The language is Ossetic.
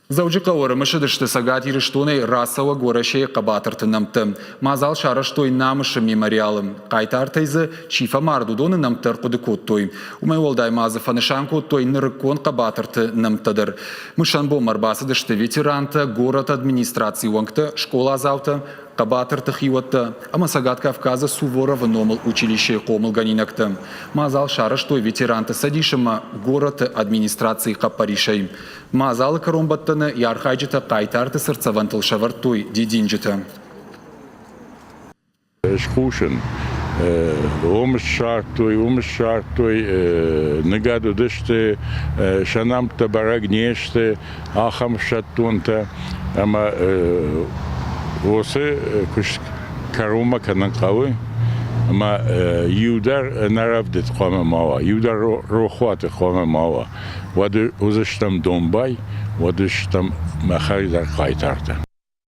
Дзӕуджыхъӕуы ӕрымысыдысты Цӕгат Ирыстонӕй рацӕуӕг Уӕрӕсейы хъӕбатырты нӕмттӕ. Мадзал сарӕзтой Намысы мемориалы. Хъайтартӕй дзы чи фӕмард, уыдоны нӕмттӕ ӕрхъуыды кодтой. Уымӕй уӕлдай ма дзы фӕнысан кодтой нырыккон хъӕбатырты нӕмттӕ дӕр. Мысӕн бонмӕ ӕрбацыдысты ветерантӕ, горӕты администрацийы уӕнгтӕ, скъоладзаутӕ, хъӕбатырты хиуӕттӕ ӕмӕ Цӕгат Кавказы Суворовы номыл училищейы хъомылгӕнинӕгтӕ. Мадзал сарӕзтой ветеранты цӕдис ӕмӕ горӕты администрацийы хъӕппӕрисӕй. Мадзалы кӕронбӕттӕны йӕ архайджытӕ хъайтарты цыртдзӕвӕнтыл сӕвӕрдтой дидинджытӕ. Схъусын. Уым ссардтой, уым ссардтой, ныгӕд уыдысты, сӕ нӕмттӕ бӕрӕг не сты, ахӕм ӕфсӕддонтӕ ӕмӕ уыцы куыст кӕронмӕ кӕнын хъӕуы ӕмӕ иу дӕр ӕнӕрӕвдыд хъуамӕ ма уа, иу дӕр рохуаты хъуамӕ ма уа. Уӕд уыдзыстӕм домбай, уӕд стӕм махӕй дӕр хъайтартӕ.